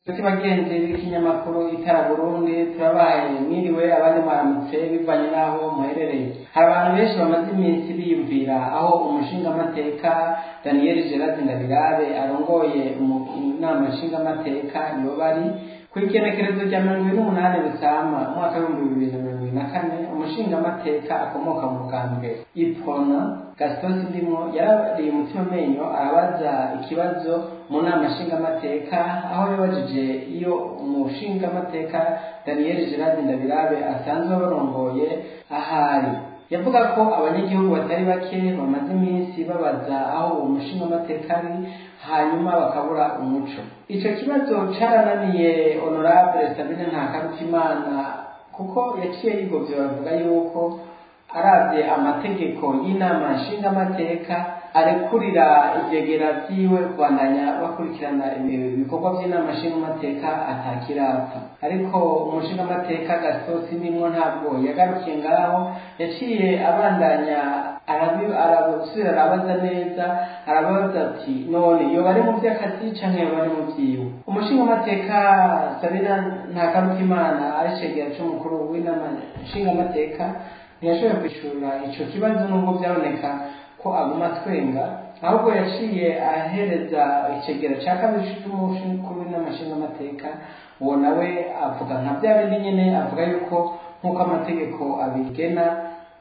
Tuti bagenzi b'ikinyamakuru Itara Burundi, turabahaye mwiriwe, abandi mwaramutse bivanye n'aho muherereye. Hari abantu benshi bamaze iminsi biyumvira aho umushingamateka Daniel Gerard Ndabirabe arongoye inama nshingamateka yoba ari. Kw'igenekerezo rya 28 Rusama umwaka w'2024, umushingamateka akomoka mu mugambwe Iprona, Gaston Sindimwo, yarariye umutima amenyo arabaza ikibazo mu nama nshingamateka, aho yabajije iyo umushingamateka Daniel Gerard Ndabirabe asanzwe abarongoye ahari. Yavuga ko abanyagihugu batari bake bamaze iminsi babaza aho uwo mushingamateka ari, hanyuma bakabura umuco. Ico kibazo carananiye Honorable Sabine Ntakarutimana, kuko yaciye yigovye bavuga yuko aravye amategeko y'inama nshingamateka arekurira ivyegera vyiwe kubandanya bakurikirana ibikorwa vy'inama nshingamateka atakirapfa. Ariko umushingamateka Gaston Sindimwo ntabwo yagarukiye ngaho, yaciye abandanya arasubira arabaza neza, arabaza ati: "None yoba ari mu vy'akazi canke yoba ari mu vyiwe?" Umushingamateka Sabina Ntakarutimana, ari cegera c'umukuru w'inama nshingamateka, ntiyashoboye kwishura ico kibazo, nubwo vyaboneka ko aguma atwenga. Ahubwo yaciye ahereza icegera ca kabiri c'umukuru w'inama nshingamateka. Uwo nawe avuga nka vya bindi nyene, avuga yuko nk'uko amategeko abigena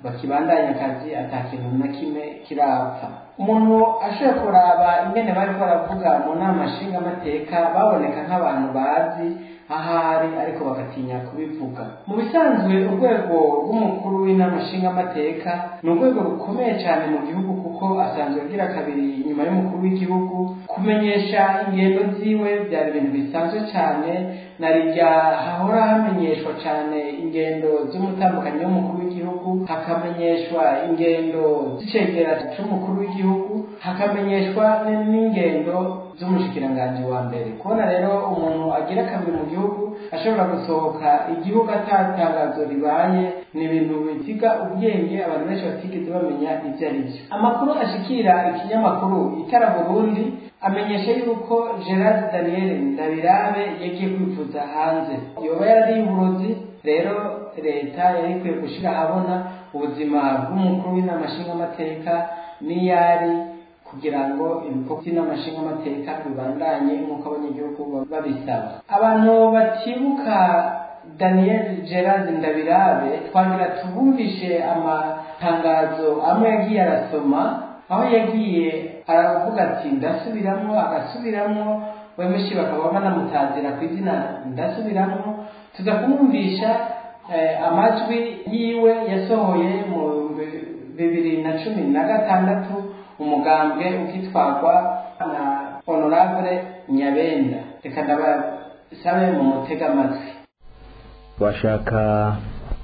bakibandanya akazi, ata kintu na kimwe kirapfa. Umuntu ashoboye kuraba ingene bariko baravuga mu nama nshingamateka, baboneka nk'abantu bazi ahari ariko bagatinya kubivuga. Mu bisanzwe, urwego rw'umukuru w'inama nshingamateka ni urwego rukomeye cyane mu gihugu, kuko asanzwe agira kabiri inyuma y'umukuru w'igihugu. Kumenyesha ingendo ziwe byari ibintu bisanzwe cyane, na rirya hahora hamenyeshwa cyane ingendo z'umutambukanyi w'umukuru w'igihugu, hakamenyeshwa ingendo z'icegera c'umukuru w'igihugu, hakamenyeshwa n'ingendo z'umushikiranganji wa mbere. Kubona rero umuntu agira kabiri mu gihugu ashobora gusohoka igihugu atatangazo ribaye, ni ibintu bitiga ubwenge abantu benshi batigeze bamenya ibyo ari byo. Amakuru ashikira ikinyamakuru Itara Burundi amenyesha yuko Gerard Daniel Ndabirabe yagiye kwivuza hanze, yoba yarariye uburozi. Rero leta yari ikwiye gushira ahabona ubuzima bw'umukuru w'inama nshingamateka n'iyari, kugira ngo ibikorwa by'inama nshingamateka bibandanye nk'uko abanyagihugu babisaba. Abantu batibuka Daniel Gerard Ndabirabe, twagira tubumvishe amatangazo amwe yagiye arasoma, aho yagiye aravuga ati: "Ndasubiramwo", agasubiramwo, benshi bakaba banamutazira ku izina Ndasubiramwo. Tuza kumwumvisha amajwi yiwe yasohoye mu 2016, umugambwe ukitwarwa na Honorable Nyabenda. Reka ndabasabe mu mutega amatwi. Washaka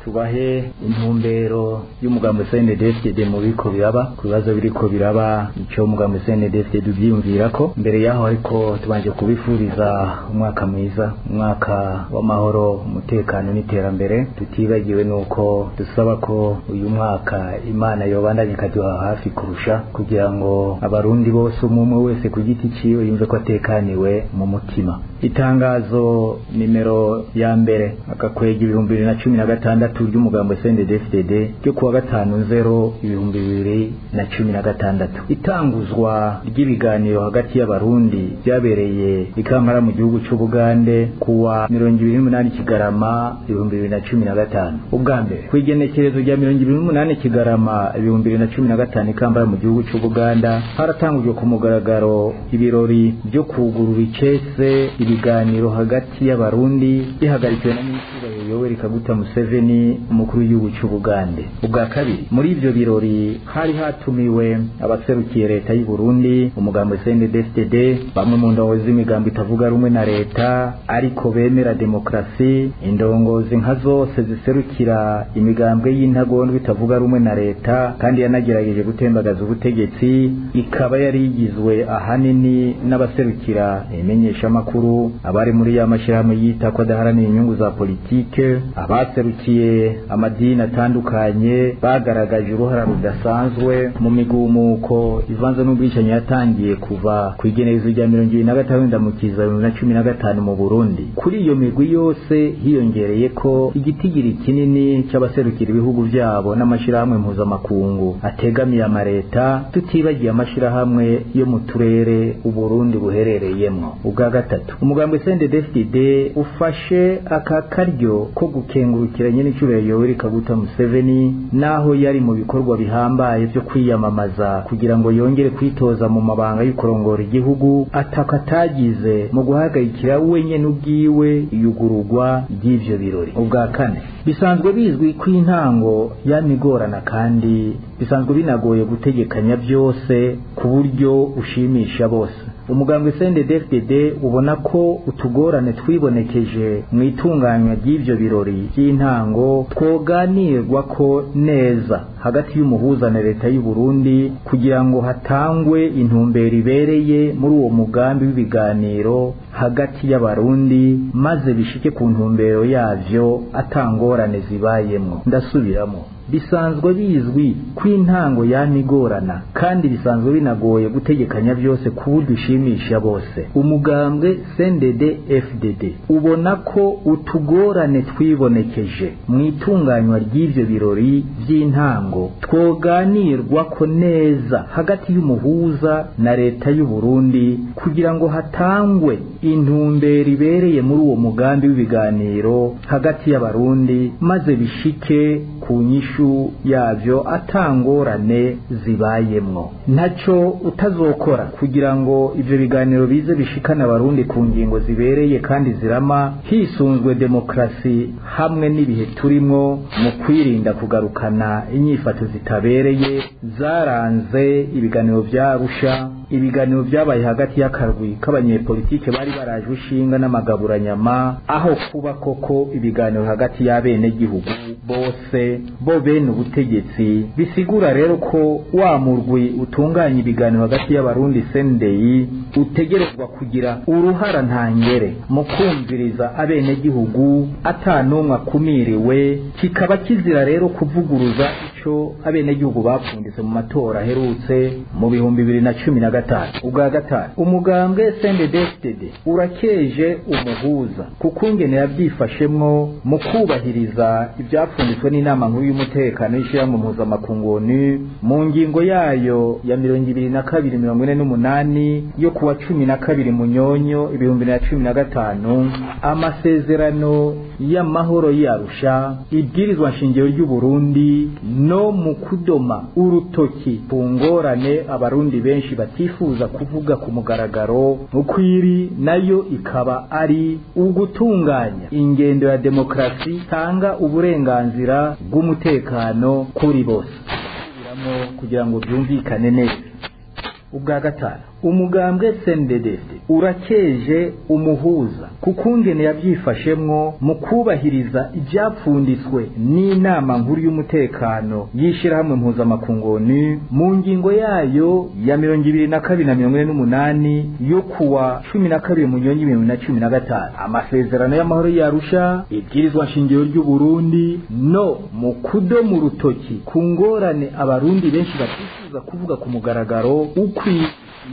tubahe intumbero y'umugambi CNDD-FDD mu biko biraba, ku bibazo biriko biraba, icyo umugambi CNDD-FDD ubyiyumvirako. Mbere yaho ariko, tubanje kubifuriza umwaka mwiza, umwaka w'amahoro, umutekano n'iterambere, tutibagiwe nuko dusaba ko uyu mwaka Imana yobandanye ikaduha hafi kurusha, kugira ngo abarundi bose, umwe wese ku giti ciwe, yumve ko atekaniwe mu mutima. Itangazo nimero ya mbere agakwega 2016 ry'umugambo CNDD-FDD ryo kuwa 5 0 2016, itanguzwa ry'ibiganiro hagati y'abarundi byabereye i Kampala mu gihugu c'Ubugande kuwa 28 Kigarama 2015. Ubwa mbere, kw'igenekerezo rya 28 Kigarama 2015 i Kampala mu gihugu c'Ubuganda, haratangujwe ku mugaragaro ibirori byo kugurura icese ibiganiro hagati y'abarundi, bihagarikiwe na Minisitiri Yoweri Kaguta Museveni, umukuru w'igihugu c'Ubugande. Ubwa kabiri, muri ivyo birori hari hatumiwe abaserukiye leta y'u Burundi, umugambi CNDD-FDD, bamwe mu ndongozi z'imigambi itavuga rumwe na leta ariko bemera demokrasi, indongozi nka zose ziserukira imigambwe y'intagondwa itavuga rumwe na leta kandi yanagerageje gutembagaza ubutegetsi, ikaba yari igizwe ahanini n'abaserukira imenyeshamakuru, abari muri ya mashirahamwe yita ko adaharanira inyungu za politike. politike, abaserukiye amadini atandukanye bagaragaje uruhara rudasanzwe mu migumuko ivanze n'ubwicanyi yatangiye kuva ku igenekerezo rya 25 Ndamukiza 2015 mu Burundi. Kuri iyo migwi yose hiyongereye ko igitigiri kinini c'abaserukira ibihugu vyabo n'amashirahamwe mpuzamakungu ategamiye amareta, tutibagiye amashirahamwe yo mu turere Uburundi buherereyemwo. Ubwa gatatu, umugambwe CNDD-FDD ufashe aka karyo ko gukengurukira nyen'icubahiro Yoweri Kaguta Museveni, naho yari mu bikorwa bihambaye vyo kwiyamamaza kugira ngo yongere kwitoza mu mabanga y'ukurongora igihugu, ataka atagize mu guhagarikira wenyene ubwiwe iyugururwa ry'ivyo birori. Ubwa kane, bisanzwe bizwi ko intango yamigorana kandi bisanzwe binagoye gutegekanya byose ku buryo ushimisha bose. Umugambwe CNDD-FDD ubona ko utugorane twibonekeje mu itunganywa ry'ivyo birori by'intango twoganirwa ko neza hagati y'umuhuza na leta y'u Burundi kugira ngo hatangwe intumbero ibereye muri uwo mugambi w'ibiganiro hagati y'abarundi, maze bishike ku ntumbero yavyo atangorane zibayemwo. Ndasubiramo, bisanzwe bizwi ko intango yamigorana kandi bisanzwe binagoye gutegekanya byose ku buryo ushimisha bose. Umugambwe CNDD-FDD ubona ko utugorane twibonekeje mu itunganywa ry'ivyo birori by'intango twoganirwa ko neza hagati y'umuhuza na leta y'u Burundi kugira ngo hatangwe intumbero ibereye muri uwo mugambi w'ibiganiro hagati y'abarundi, maze bishike ku nyishu yavyo atangorane zibayemwo. Ntaco utazokora kugira ngo ivyo biganiro bize bishikana abarundi ku ngingo zibereye kandi zirama, hisunzwe demokrasi hamwe n'ibihe turimwo mu kwirinda kugarukana inyifato zitabereye zaranze ibiganiro vya Arusha, ibiganiro vyabaye hagati y'akarwi k'abanyepolitike bari baraje ishinga n'amagaburanyama, aho kuba koko ibiganiro hagati y'abenegihugu bose bo bene ubutegetsi. Bisigura rero ko wa murwi utunganya ibiganiro hagati y'abarundi CNDI utegerezwa kugira uruhara ntangere mu kumviriza abenegihugu atanumwe akumiriwe, kikaba kizira rero kuvuguruza ico abenegihugu bapfunditse mu matora aherutse mu 2015. Ubwa gatanu, umugambwe CNDD-FDD urakeje umuhuza kukungene yavyifashemwo mu kubahiriza ivyapfunditswe n'inama nkuru y'umutekano y'ishirahamwe mpuzamakungu ONU mu ngingo yayo ya 2248 yo kuwa 12 Munyonyo 2015, amasezerano y'amahoro y'Arusha, ibwirizwa nshingiro ry'u Burundi, no mu kudoma urutoki ku ngorane abarundi benshi batifuza kuvuga ku mugaragaro ukwiri, nayo ikaba ari ugutunganya ingendo ya demokrasi tanga uburenganzira bw'umutekano kuri bose. Kugira ngo byumvikane neza. Ubwa gatanu, umugambwe CNDD-FDD urakeje umuhuza kukungene yavyifashemwo mu kubahiriza ivyapfunditswe n'inama nkuru y'umutekano y'ishirahamwe mpuzamakungu ONU mu ngingo yayo ya 22 na 48 yo kuwa 12 Munyonyi 2015, amasezerano y'amahoro y'Arusha, ibwirizwa nshingiro ry'u Burundi, no mu kudomu urutoki ku ngorane abarundi benshi batifuza kuvuga ku mugaragaro ukwi,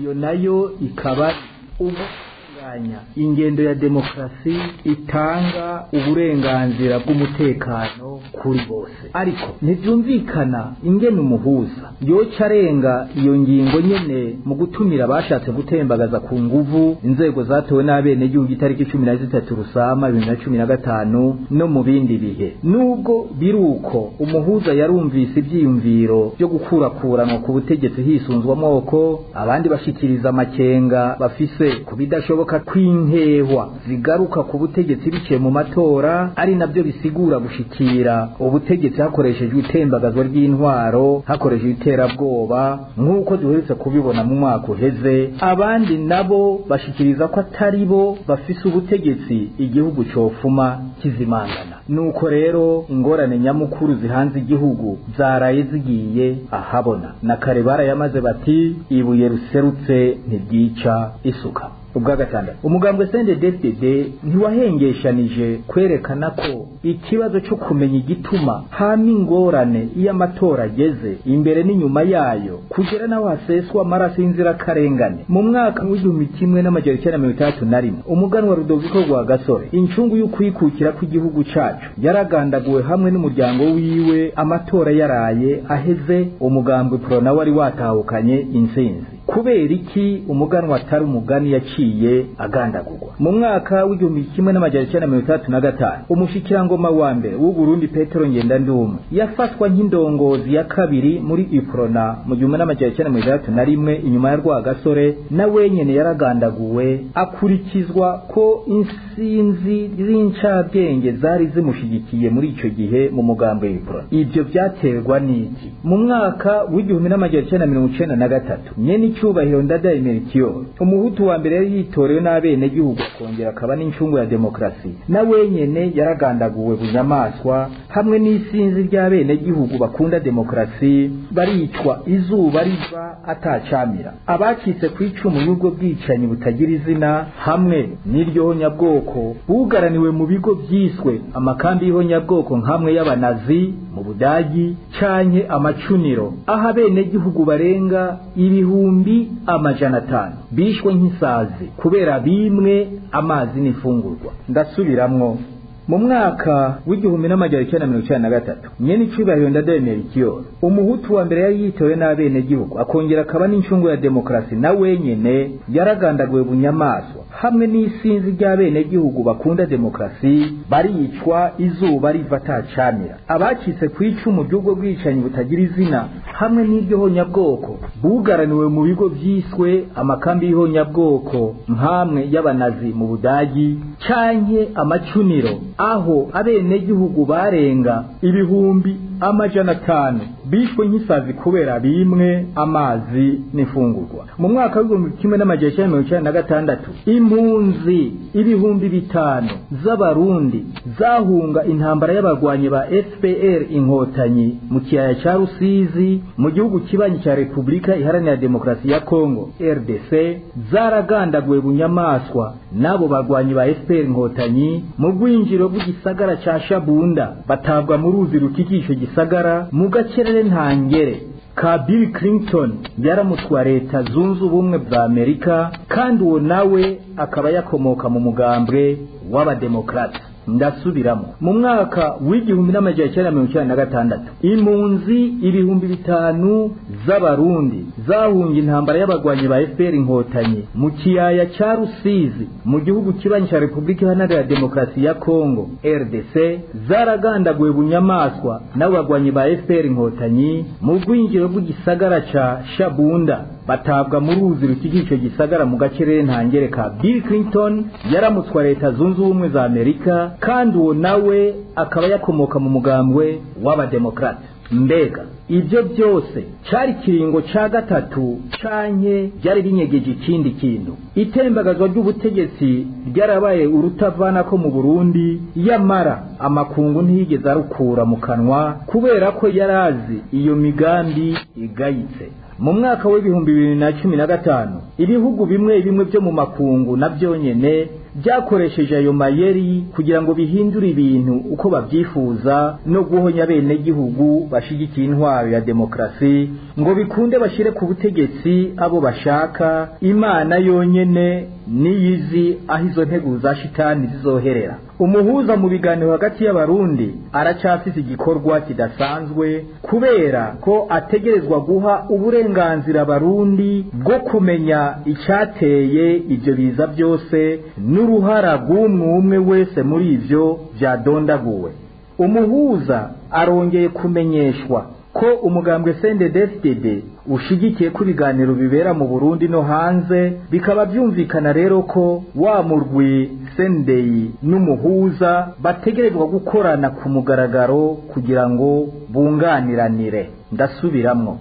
iyo nayo ikaba ugutunganya ingendo ya demokrasi itanga uburenganzira bw'umutekano kuri bose. Ariko ntivyumvikana ingene umuhuza yoca arenga iyo ngingo nyene mu gutumira abashatse gutembagaza ku nguvu inzego zatowe n'abenegihugu itariki 13 Rusama 2015 no mu bindi bihe. Nubwo biruko umuhuza yarumvise ivyiyumviro byo gukurakuranwa ku butegetsi hisunzwe amoko, abandi bashikiriza amakenga bafise ku bidashoboka kw'inkehwa zigaruka ku butegetsi biciye mu matora, ari nabyo bisigura gushikira ubutegetsi hakoreshejwe itembagazwa ry'intwaro, hakoreshejwe iterabwoba nk'uko duherutse kubibona mu mwaka uheze. Abandi nabo bashikiriza ko atari bo bafise ubutegetsi igihugu cofuma kizimangana. Nuko rero ingorane nyamukuru zihanze igihugu zaraye zigiye ahabona, na kare barayamaze bati ibuye ruserutse ntiryica isuka. Ubwa gatandatu, umugambwe CNDD-FDD ntiwahengeshanije kwerekana ko ikibazo cyo kumenya igituma hama ingorane iyo amatora ageze imbere n'inyuma yayo kugera naho haseswa amaraso y'inzirakarengane. Mu mwaka w'1961 umuganwa Rudoviko Rwagasore, incungu y'ukwikukira kw'igihugu cacu, yaragandaguwe hamwe n'umuryango wiwe amatora yaraye aheze, umugambwe Prona wari watahukanye intsinzi. Kubera iki umuganwa atari umugani yaciye agandagurwa? Mu mwaka w'1935 umushikirangoma wa mbere w'u Burundi Petero Ngendandumwe yafatwa nk'indongozi ya kabiri muri Iprona mu 1961 inyuma ya Rwagasore, na wenyene yaragandaguwe akurikizwa ko insinzi z'incabwenge zari zimushigikiye muri ico gihe mu mugambo w'Iprona. Ivyo vyaterwa n'iki? Mu mwaka w'1993 nyene icyubahiro Ndadaye Melchior, umuhutu wa mbere yari yitorewe n'abenegihugu akongera akaba n'incungu ya demokrasi, na wenyene yaragandaguwe bunyamaswa hamwe n'isinzi ry'abenegihugu bakunda demokrasi, baricwa izuba riva atacamira. Abacitse ku icumu y'ubwo bwicanyi butagira izina hamwe n'iryo honyabwoko bugaraniwe mu bigo byiswe amakambi y'ihonyabwoko nk'amwe y'abanazi mu Budagi canke amacuniro, aho abenegihugu barenga 500,000 bishwe nk'isazi kubera bimwe amazi n'ifungurwa. Ndasubiramwo, mu mwaka w'1993 nyene icubahiro Ndadaye Melchior, umuhutu wa mbere yari yitowe n'abenegihugu akongera akaba n'incungu ya demokrasi, na wenyene yaragandaguwe bunyamaswa hamwe n'isinzi ry'abenegihugu bakunda demokrasi, baricwa izuba riva atacamira. Abacitse ku icumu ry'ubwo bwicanyi butagira izina hamwe n'iryo honyabwoko bugaraniwe mu bigo vyiswe amakambi y'ihonyabwoko nk'amwe y'abanazi mu Budagi canke amacuniro, aho abenegihugu barenga 500,000 bishwe nk'isazi kubera bimwe amazi n'ifungurwa. Mu mwaka w'1996 impunzi 5,000 z'abarundi zahunga intambara y'abagwanyi ba FPR Inkotanyi mu kiyaya ca Rusizi mu gihugu kibanyi ca Republika Iharanira Demokrasi ya Kongo RDC zaragandaguwe bunyamaswa n'abo bagwanyi ba FPR Inkotanyi mu rwinjiro rw'igisagara ca Shabunda, batabwa mu ruzi rukikisho gisagara mu gacerere ntangere ka Bill Clinton yaramutwa Leta Zunze Ubumwe bwa Amerika, kandi uwo nawe akaba yakomoka mu mugambwe w'abademokrati. Ndasubiramo, mu mwaka w'1996 impunzi 5,000 z'abarundi zahunga intambara y'abagwanyi ba FPR Inkotanyi mu kiyaya ca Rusizi mu gihugu kibanyi ca Republika Iharanira Demokarasi ya Kongo RDC zaragandaguwe bunyamaswa n'abagwanyi ba FPR Inkotanyi mu rwinjiro rw'igisagara ca Shabunda, batabwa mu ruzi rukikije ico gisagara mu gacerere ntangere ka Bill Clinton yaramutswa Leta Zunze Ubumwe za Amerika, kandi uwo nawe akaba yakomoka mu mugambwe w'abademokrati. Mbega ibyo byose cari kiringo ca gatatu canke byari binyegeje ikindi kintu? Itembagazwa ry'ubutegetsi ryarabaye urutavana ko mu Burundi, yamara amakungu ntiyigeze arukura mu kanwa kubera ko yarazi iyo migambi igayitse. Mu mwaka w'2015 ibihugu bimwe bimwe byo mu makungu na byonyene byakoresheje ayo mayeri kugira ngo bihindure ibintu uko babyifuza no guhonya bene gihugu bashigikiye intwaro ya demokrasi ngo bikunde bashire ku butegetsi abo bashaka. Imana yonyene niyizi aho izo ntego za shitani zizoherera. Umuhuza mu biganiro hagati y'abarundi aracafise igikorwa kidasanzwe kubera ko ategerezwa guha uburenganzira abarundi bwo kumenya icyateye ibyo biza byose n'uruhara rw'umwe umwe wese muri ivyo byadondaguwe. Umuhuza arongeye kumenyeshwa ko umugambwe CNDD-FDD ushigikiye ko ibiganiro bibera mu Burundi no hanze, bikaba byumvikana rero ko wa murwi CNDI n'umuhuza bategerezwa gukorana ku mugaragaro kugira ngo bunganiranire. Ndasubiramwo,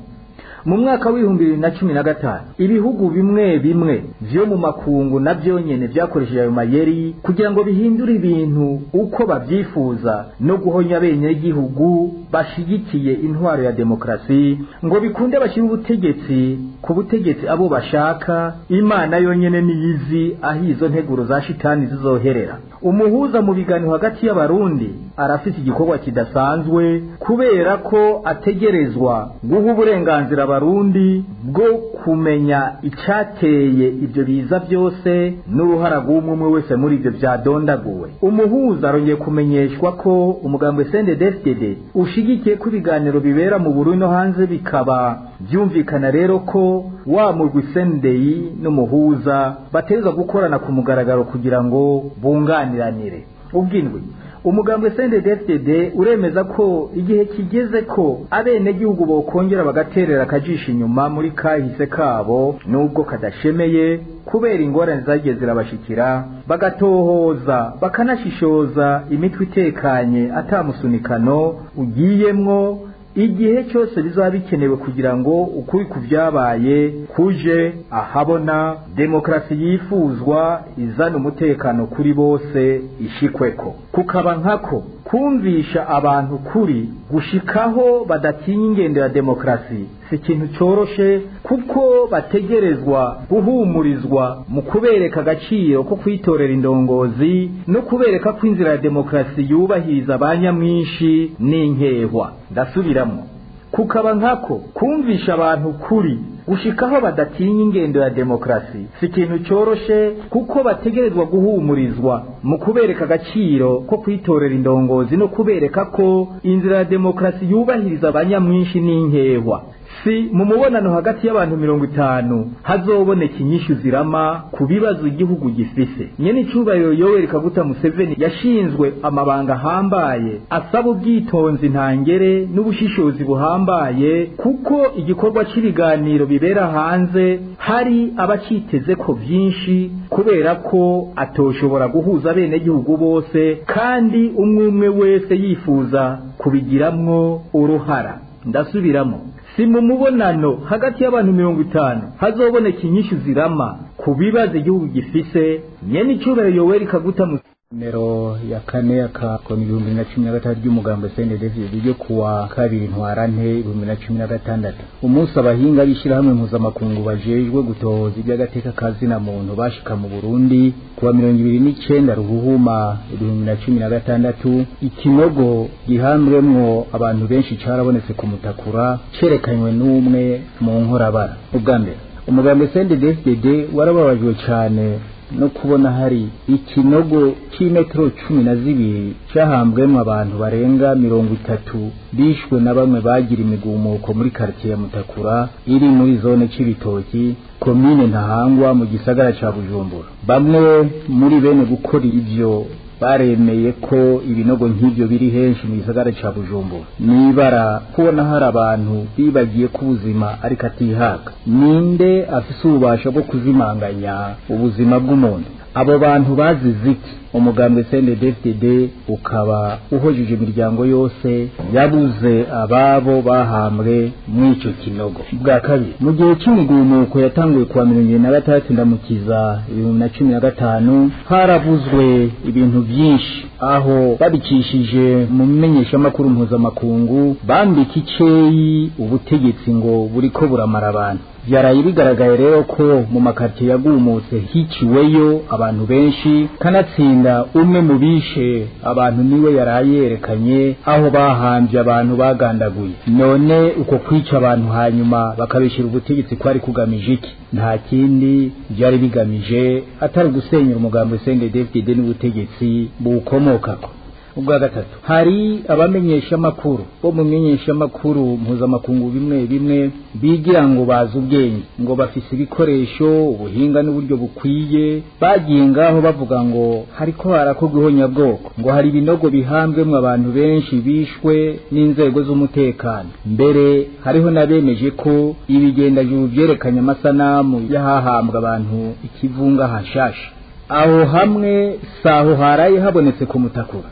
Mu mwaka w'2015 ibihugu bimwe bimwe vyo mu makungu navyo nyene vyakoresheje ayo mayeri kugira ngo bihindure ibintu uko bavyifuza no guhonya abenegihugu bashigikiye intwaro ya demokrasi ngo bikunde bashyire ubutegetsi ku butegetsi abo bashaka. Imana yonyene niyizi aho izo nteguro za shitani zizoherera. Umuhuza mu biganiro hagati y'abarundi arafise igikorwa kidasanzwe kubera ko ategerezwa guha uburenganzira abarundi bwo kumenya icateye ibyo biza byose n'uruhara rw'umwe wese muri ibyo vyadondaguwe. Umuhuza arongeye kumenyeshwa ko umugambwe CNDD-FDD ushigikiye ko ibiganiro bibera mu Burundi no hanze, bikaba byumvikana rero ko wa mugwi CNDI n'umuhuza bategerezwa gukorana ku mugaragaro kugira ngo bunganiranire. Ubwindwi, umugambwe CNDD-FDD uremeza ko igihe kigeze ko abenegihugu bokongera bagaterera akajisho inyuma muri kahise kabo nubwo kadashemeye kubera ingorane zagiye zirabashikira, bagatohoza bakanashishoza imitwe itekanye atamusunikano ugiyemwo igihe cyose bizaba bikenewe kugira ngo ukuri ku vyabaye kuje ahabona, demokrasi yifuzwa izana umutekano kuri bose ishikweko. Kukaba nkako kumvisha abantu kuri gushikaho badatinya ingendo ya demokrasi si ikintu coroshe, kuko bategerezwa guhumurizwa mu kubereka agaciro ko kwitorera indongozi no kubereka ko inzira ya demokrasi yubahiriza abanyamwinshi n'inkehwa. Ndasubiramo, kukaba nkako kumvisha abantu kuri gushikaho badatinya ingendo ya demokrasi si ikintu coroshe, kuko bategerezwa guhumurizwa mu kubereka agaciro ko kwitorera indongozi no kubereka ko inzira ya demokrasi yubahiriza abanyamwinshi n'inkehwa. Si mu mubonano hagati y'abantu 50 hazoboneka inyishu zirama ku bibazo igihugu gifise. Nyene icubahiro Yoweri Kaguta Museveni yashinzwe amabanga ahambaye asaba ubwitonzi ntangere n'ubushishozi buhambaye, kuko igikorwa c'ibiganiro bibera hanze hari abaciteze ko vyinshi, kubera ko atoshobora guhuza abenegihugu bose kandi umwe umwe wese yifuza kubigiramwo uruhara. Ndasubiramo, si mu mubonano hagati y'abantu 50 hazoboneka inyishu zirama ku bibazo igihugu gifise. Nyene icubahiro Yoweri Kaguta Numero ya 4 y'akakoni 2016 ry'umugambo CNDD-FDD ryo kuwa 2 Ntwarante 2016, umunsi abahinga b'ishirahamwe mpuzamakungu bajejwe gutohoza iby'agateka kazina muntu bashika mu Burundi kuwa 29 Ruhuhuma 2016, ikinogo gihambwemwo abantu benshi carabonetse ku Mutakura cerekanywe n'umwe mu nkorabara. Ubwa mbere, umugambo CNDD-FDD warababajwe cane no kubona hari ikinogo c'imetero 12 cyahambwemwo abantu barenga 30 bishwe na bamwe bagira imigumuko muri quartier ya Mutakura iri muri zone Cibitoki, komine Ntahangwa mu gisagara ca Bujumbura. Bamwe muri bene gukora ivyo baremeye ko ibinogo nk'ivyo biri henshi mu gisagara ca Bujumbura. Nibara kubona hari abantu bibagiye ko ubuzima ariko atihaka. Ninde afise ububasha bwo kuzimanganya ubuzima bw'umuntu? Abo bantu bazize iki? Umugambwe CNDD-FDD ukaba uhojeje imiryango yose yabuze ababo bahambwe mw'ico kinogo. Bwa kabiri, mu gihe c'imigumuko yatanguye kuwa 2023 Ndamukiza 2015, haravuzwe ibintu byinshi aho babicishije mu menyeshamakuru mpuzamakungu bambika iceyi ubutegetsi ngo buriko buramara abantu. Byaraye bigaragaye rero ko mu makartier yagumutse hiciweyo abantu benshi, kanatsinda umwe mu bishe abantu niwe yaraye yerekanye aho bahambye abantu bagandaguye. None uko kwica abantu hanyuma bakabishira ubutegetsi kwari kugamije iki? Nta kindi byari bigamije atari gusenyera umugambo CNDD-FDD n'ubutegetsi bukomokako. Ubwa gatatu, hari abamenyesha makuru bo mu menyesha makuru mpuzamakungu bimwe bimwe bigira ngo bazi ubwenge, ngo bafise ibikoresho, ubuhinga n'uburyo bukwiye, bagiye ngaho bavuga ngo hariko harakorwa ihonyabwoko, ngo hari ibinogo bihambwemwo abantu benshi bishwe n'inzego z'umutekano. Mbere hariho n'abemeje ko ibigendajuru vyerekanye amasanamu y'ahahambwa abantu ikivunga hashasha. Aho hamwe saho haraye habonetse ku Mutakura.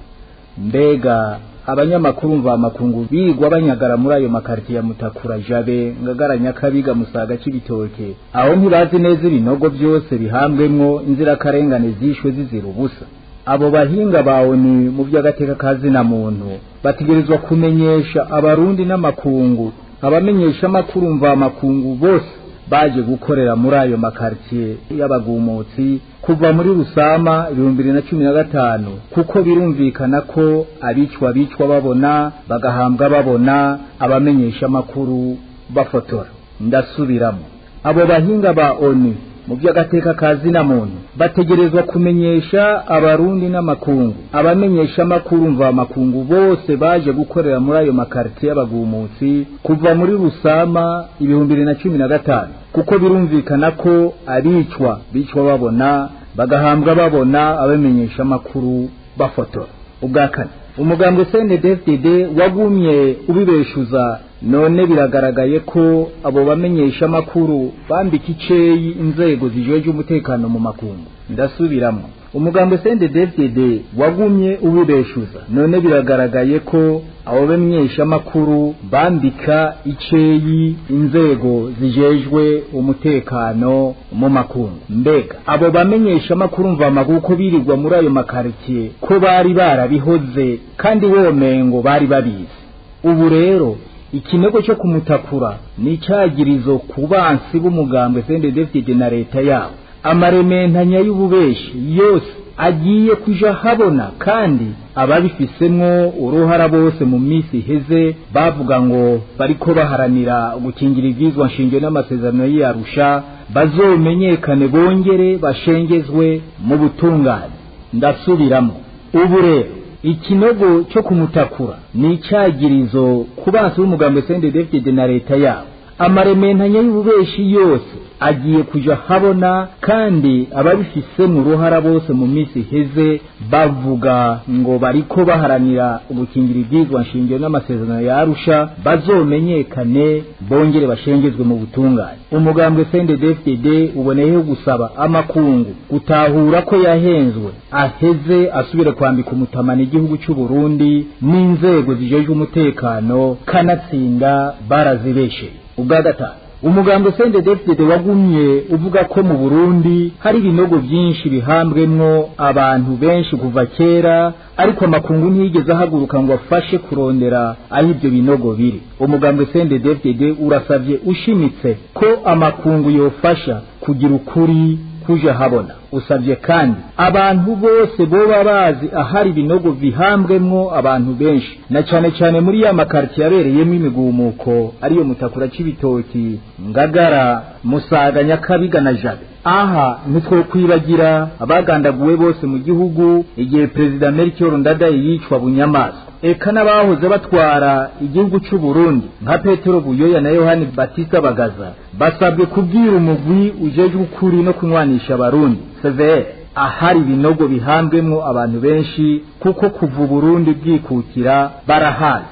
Mbega abanyamakuru mva makungu bigwa banyagara muri ayo makarti ya Mutakura, Jabe, Ngagara, Nyakabiga, Musaga, Cibitoke, aho ntibazi neza ibinogo byose bihambwemwo inzirakarengane zishwe zizira ubusa? Abo bahinga bawe ni mu by'agateka kazina muntu bategerezwa kumenyesha abarundi n'amakungu, abamenyesha amakuru mva makungu bose baje gukorera muri ayo makartier y'abagumutsi kuva muri Rusama 2015, kuko birumvikana ko abicwa bicwa babona, bagahambwa babona, abamenyesha amakuru bafotora. Ndasubiramo, abo bahinga ba ONU mu by'agateka kazina muntu bategerezwa kumenyesha abarundi n'amakungu, abamenyesha amakuru mva makungu bose baje gukorera muri ayo makartier y'abagumutsi kuva muri Rusama 2015, kuko birumvikana ko abicwa bicwa babona, bagahambwa babona, abamenyesha amakuru bafotora. Ubwa kane, umugambwe CNDD-FDD wagumye ubibeshuza, none biragaragaye ko abo bamenyesha amakuru bambika iceyi inzego zijeje umutekano mu makungu. Ndasubiramo, umugambwe CNDD-FDD wagumye ubibeshuza, none biragaragaye ko abo bamenyesha amakuru bambika iceyi inzego zijejwe umutekano mu makungu. Mbega abo bamenyesha amakuru mva maguko birirwa muri ayo makartier ko bari barabihoze kandi womengo bari babizi? Ubu rero ikinogo cyo kumutakura ni icagirizo ku bansi b'umugambwe CNDD-FDD na leta yabo. Amarementanya y'ububeshi yose agiye kuja habona, kandi ababifisemwo uruhara bose mu minsi iheze bavuga ngo bariko baharanira gukingira ivyizwa nshingiro n'amasezerano y'Arusha bazomenyekane bongere bashengezwe mu butungane. Ndasubiramo, ubu rero ikinogo cyo kumutakura ni icagirizo ku bansi b'umugambwe CNDD-FDD na leta yabo. Amarementanya y'ububeshi yose agiye kuja habona, kandi ababifise mu ruhara bose mu minsi iheze bavuga ngo bariko baharanira gukingira ivyizwa nshingiro n'amasezerano ya Arusha bazomenyekane bongere bashengezwe mu butungane. Umugambwe CNDD-FDD uboneyeho gusaba amakungu gutahura ko yahenzwe, aheze asubire kwambika umutamana igihugu cy'u Burundi n'inzego zijejwe umutekano, kanatsinda barazibeshe. Ubwa gatanu, umugambwe CNDD-FDD wagumye uvuga ko mu Burundi hari ibinogo byinshi bihambwemwo abantu benshi kuva kera, ariko amakungu ntiyigeze ahaguruka ngo afashe kurondera aho ibyo binogo biri. Umugambwe CNDD-FDD urasavye ushimitse ko amakungu yofasha kugira ukuri kuja habona. Usavye kandi abantu bose boba bazi ahari ibinogo bihambwemwo abantu benshi, na cane cane muri ya makartier yabereyemo imigumuko ariyo Mutakura, Cibitoki, Ngagara, Musaga, Nyakabiga na Jabe. Aha ntitwokwibagira abagandaguwe bose mu gihugu igihe Perezida Melchior Ndadaye yicwa bunyamaswa, eka n'abahoze batwara igihugu cy'u Burundi nka Petero Buyoya na Yohani Batista Bagaza basabwe kubwira umugwi ujejwe ukuri no kunywanisha abarundi CVR ahari ibinogo bihambwemwo abantu benshi, kuko kuva Burundi bwikukira barahazi.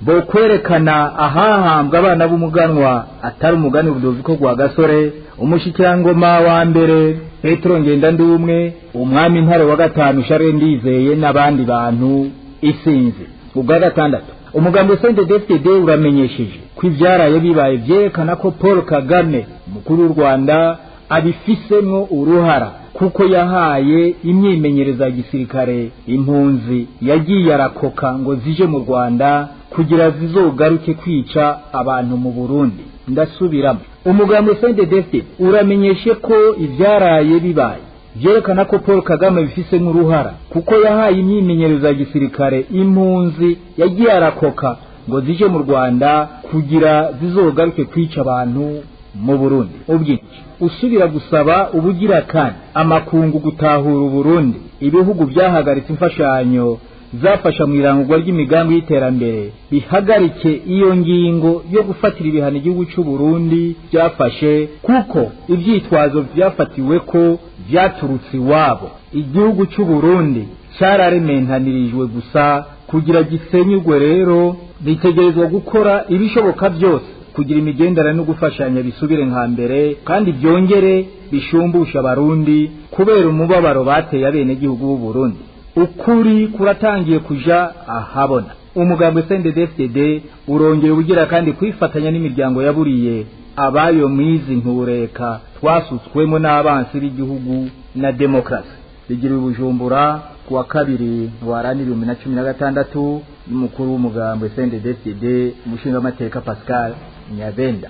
Bo kwerekana ahahambwa abana b'umuganwa atari umugani Rudoviko rwa Gasore, umushikirangoma wa mbere Petero Ngendandumwe, umwami Ntare wa gatanu Charles Ndizeye n'abandi bantu isinzi. Ubwa gatandatu, umugambi CNDD-FDD uramenyesheje ko ivyaraye bibaye vyerekana ko Paul Kagame umukuru w'u Rwanda abifisemwo uruhara, kuko yahaye imyimenyerezo ya gisirikare impunzi yagiye arakoka ngo zije mu Rwanda kugira zizogaruke kwica abantu mu Burundi. Ndasubiramo, umugambi CNDD-FDD uramenyeshe ko ivyaraye bibaye vyerekana ko Paul Kagame bifisemwo uruhara, kuko yahaye imyimenyerezo ya gisirikare impunzi yagiye arakoka ngo zije mu Rwanda kugira zizogaruke kwica abantu mu Burundi. Ubwinshi usubira gusaba ubugira kandi amakungu gutahura Uburundi, ibihugu byahagaritse imfashanyo zafasha mu irangurwa ry'imigambi y'iterambere bihagarike iyo ngingo yo gufatira ibihano igihugu cy'u Burundi byafashe, kuko ivyitwazo byafatiwe ko byaturutse iwabo. Igihugu cy'u Burundi cyararementanirijwe gusa kugira gisenyurwe, rero bitegerezwa gukora ibishoboka byose kugira imigenderanire no gufashanya bisubire nka mbere, kandi byongere bishumbusha abarundi kubera umubabaro bateye abenegihugu b'u Burundi. Ukuri kuratangiye kuja ahabona. Umugambwe CNDD-FDD urongeye ugira kandi kwifatanya n'imiryango yaburiye abayo mwizi ntureka twasutswemo n'abansi b'igihugu na demokrasi. Bigira Bujumbura kuwa kabiri ntwarante 2016 n'umukuru w'umugambwe CNDD-FDD umushingamateka Pascal Nyabenda.